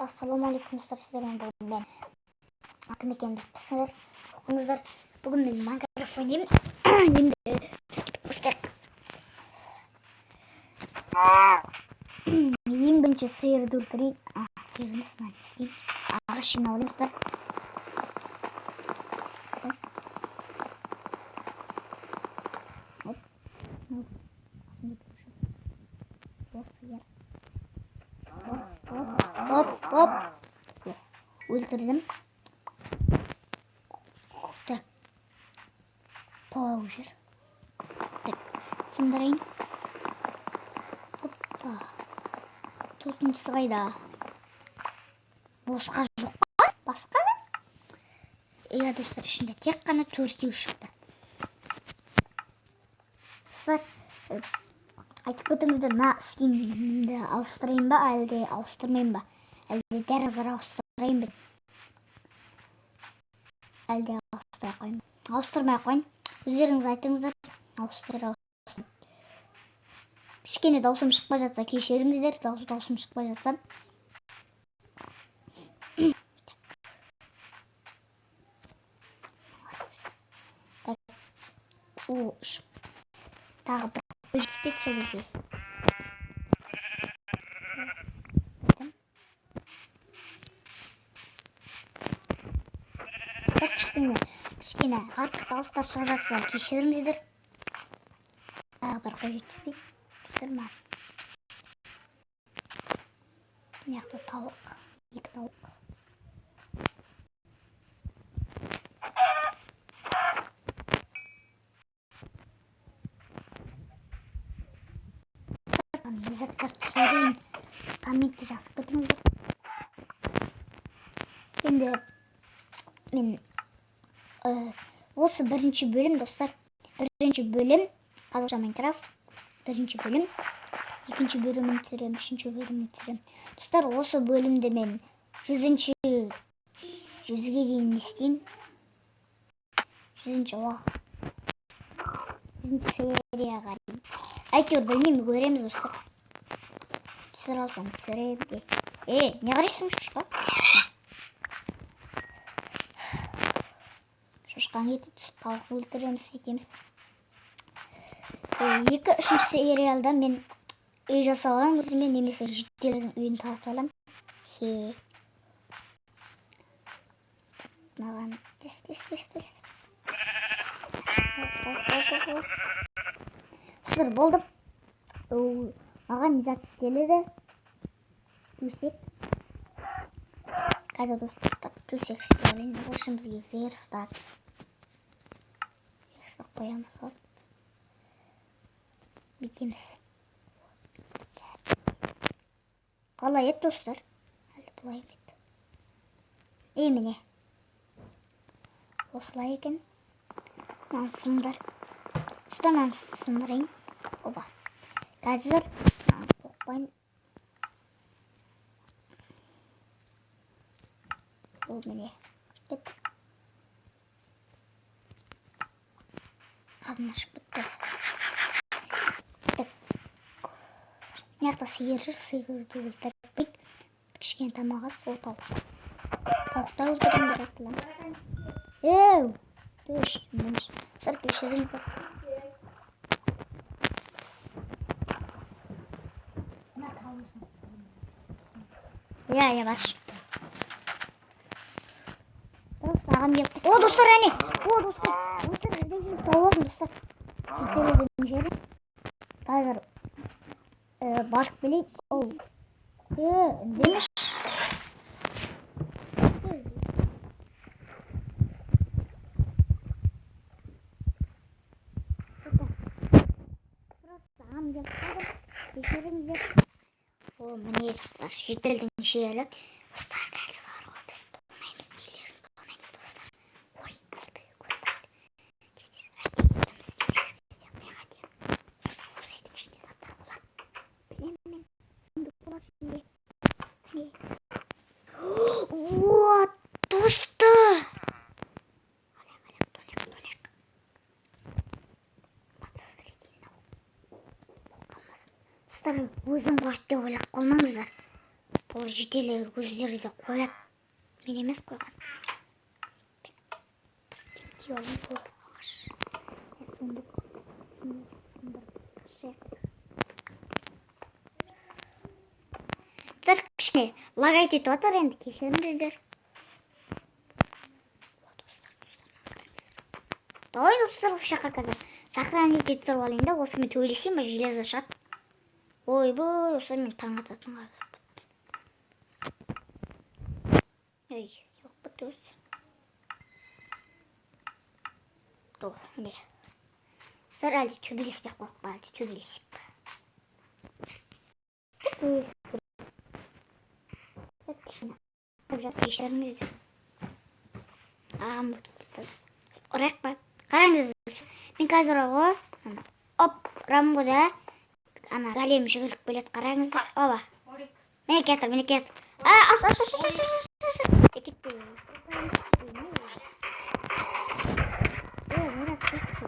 Ассалаумағалейкум, достар! Сіздермен бүгін мен, кім екенімді білсеңдер, оқыңыздар. Бүгін мен Майнкрафт ойнаймын. Енді бастайық. Ең бірінші сиырды өлтірейін. А, сиыр емес, мынаны істейін. Ағаш жинап алайын, достар. Оп, мынау қасымда тұрушы. О, сиыр. Оп, оп, оп, өлтірдім. Так, тауық жүр. Так, сындырайын. Оппа, төртіншісі қайда? Босқа жоқ па басқа да? Иә, достар, ішінде тек қана төртеу шықты. Достар, айтып кетіңіздер, мына скинімді ауыстырайын ба, әлде ауыстырмайын ба, әлде дәл қазір ауыстырайын ба, әлде ауыстыра қояйын ба, ауыстырмай ақ қояйын? Өздеріңіз айтыңыздар. Ауыстыр, ауыстыр. Кішкене даусым шықпай жатса, кешіріңіздер. Даусым шықпай жатса. Так, о, үш, тағы бір қой жетіспейді сол кезде. Бір кішкене артық дауыстар шығып жатса, кешіріңіздер. Тағы бір қой жетіспейді, достар, маған. Мына жақта тауық, екі тауық. Не заттар түсірейін, комментте жазып кетіңіздер. Енді мен осы бірінші бөлім, достар, бірінші бөлім, қазақша Майнкрафт бірінші бөлім. Екінші бөлімін түсіремін, үшінші бөлімін түсіремін. Достар, осы бөлімді мен 100-ге дейін не істеймін, 100-ші уақыт, 100-ші серияға дейін, әйтеуір, білмеймін, көреміз, достар. Түсіре алсам, түсіремін де. Е, не қарайсың, шошқа? Шошқаның еті түсіп, тауық өлтіреміз, сөйтеміз. Екі, үшінші сериалда мен үй жасап аламын өзіме немесе жителдің үйін тартып аламын. Хе, мынаған тез, тез, тез, тез. Достар, болды. Маған не зат істеледі? Төсек. Қазір, достар, төсек істеп алайын. Ол үшін бізге верстак қоямыз. Хоп, бүйтеміз. Қалай еді, достар? Әлде былай ма еді? Е, міне, осылай екен. Мынаны сындыр, достар, мынаны сындырайын. Оба, қазір мынаны қойып қояйын. Ол, міне, кеттік. Қарным ашып кетті. Так, мына жақта сиыр жүр, сиырды өлтіріп, кішкене тамақ аз. О, тауық, тауықты өлтіремін бірақ. Еу, түш, достар, кешіріңіздер. Иә, иә, баршы. Просто ағам келіп қалды. О, достар, әне! О, достар, достар, іздеп жүріп тауып алдым, достар. Жетелеген жері. Қазір барып келейін. Оу. Е, үндемеші. Просто ағам келіп қалды. Кешіріңіздер. О, міне, достар, жителдің жері. Достар, қазір бар ғой, біз тонаймыз, үйлерін тонаймыз, достар. Ой, ойбай, көріп қойды. Тез, тез, әдемі дым істеп жібереді, әдемі. Достар, осы үйдің ішінде заттар болады. Білемін мен. Сундук болады ішінде. Міне. О, достар! Алайық, алайық, тонайық, тонайық. Подозрительно болып қалмасын. Достар, өзім қойды деп ойлап қалмаңыздар. Бұл жителер өздері де қояды. Мен емес қойған. Біз киіп алайын. О, ағаш. Сундук. Достар, кішкене лагать етіп жатыр енді, кешіріңіздер. Достар, достар, давай, достар, осы жаққа қазір сохранить етіп тұрып алайын да, осымен төбелесейін ба, железо шығады. Ойбой, достар, мен таң ататынға кіріп кеттім. Ей, жоқ бітті өзі. О, міне. Достар, әлде төбелеспей ақ қояйық па, әлде төбелесейік па? Кешіріңіздер. Ағам өтіп кетті. Ұрайық па? Қараңыздар, мен қазір ғой, ана, оп, ұрамын ғой да, ана голем жүгіріп келеді, қараңыздар. Оба. Міне келатыр, міне келатыр. А, аш, аш, аш, аш, аш, аш, аш. Кетпе. Е, Мирас, кетші.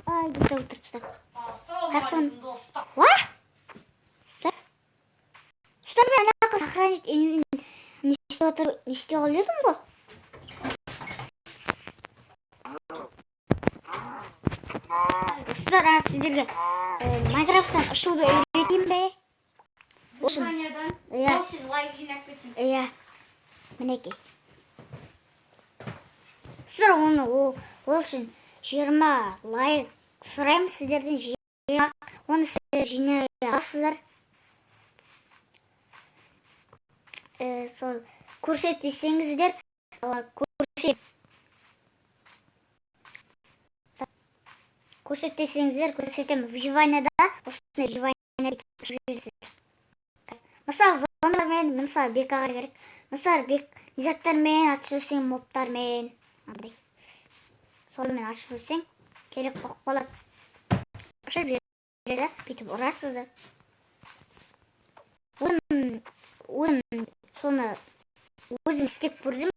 Ай, кетті, өлтіріп тастады. Ассалаумағалейкум, достар. Уа! Достар. Достар, мен ана жаққа сохранить не істеп жатыр, не істей қалып едім ғой. Достар, ана сіздерге Майнкрафттан ұшуды үйретейін бе? Испаниядан. Иә. Ол үшін лайк жинап кеттіңіз. Иә. Мінекей. Достар, оны ол үшін 20 лайк сұраймын сіздерден, 20, оны сіздер жинай аласыздар. Сол көрсет десеңіздер, көрсет. Көрсет десеңіздер, көрсетемін. Выживанияда осындай выживание жүресіздер. Мысалы, зомбилармен, мысалы, бекаға керек. Мысалы, бек заттармен атып жүрсең, мобтармен, андай. Сонымен атып жүрсең, керек болып қалады. Ұшып жүреді, бүйтіп ұрасыздар. Өзім соны өзім істеп көрдім.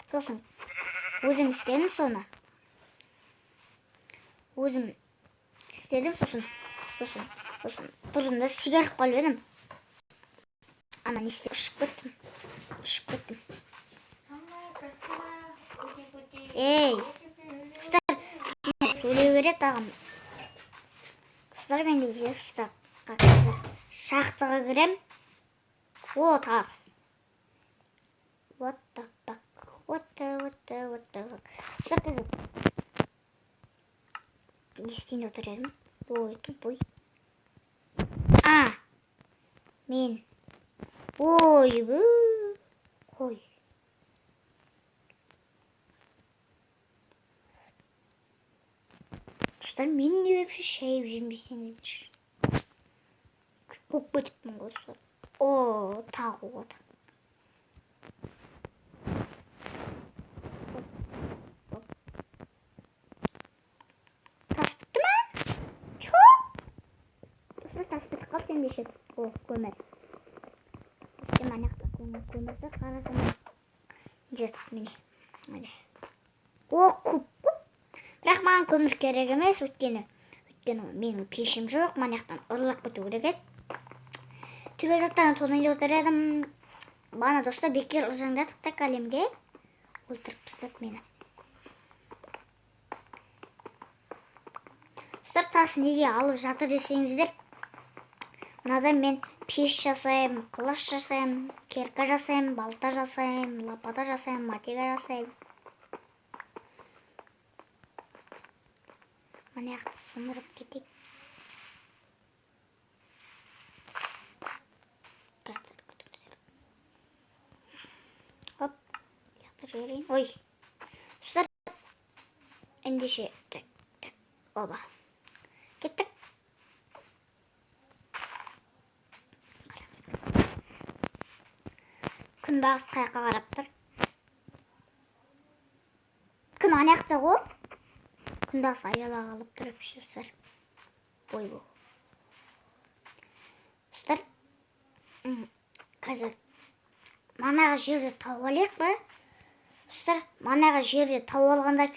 Сосын өзім істедім соны. Өзім істедім, сосын тұрдым да сигарет қалып едім. Ана не істеп ұшып кеттім. Ұшып кеттім. Самая красивая. Ей, достар, сөйлей береді ағам. Достар, мен де верстакқа қазір шахтаға кірем. О, тас. What the fuck? What the, what the, what the fuck? Достар, қазір не істейін деп отыр едім? Ой, тупой. А, мен. Ой, бу. Қой. Достар, мен не вообще шай жемесеңіздер. Болып кетіппін ғой, достар. О, тағы отыр. Тас бітті ма? Чо? Достар, тас бітіп қалды ендеше. О, көмір. Сен ана жақта көмірді қарасам. Нет, міне. Міне. О, көп қой. Бірақ маған көмір керек емес, өйткені менің пешім жоқ, мына жақтан ұрлап кету керек еді. Түгел заттарын тонайын деп отыр едім. Бағана, достар, бекер ыржаңдадық та кәлемге. Өлтіріп тастады мені. Достар, тас неге алып жатыр десеңіздер, мынадан мен пеш жасаймын, қылыш жасаймын, керка жасаймын, балта жасаймын, лопата жасаймын, мотыга жасаймын. Мына жақты сындырып кетейік. Қазір күтіңіздер. Хоп, жақты жіберейін. Ой, достар, ендеше, так, так, оба. Кеттік. Күн бағыс қай жаққа қарап тұр? Күн ана жақта ғой. Күн бағыс аяла қалып тұр, достар. Ойбой. Достар, қазір манағы жерді тауып алайық па? Достар, манағы жерді тауып алғанда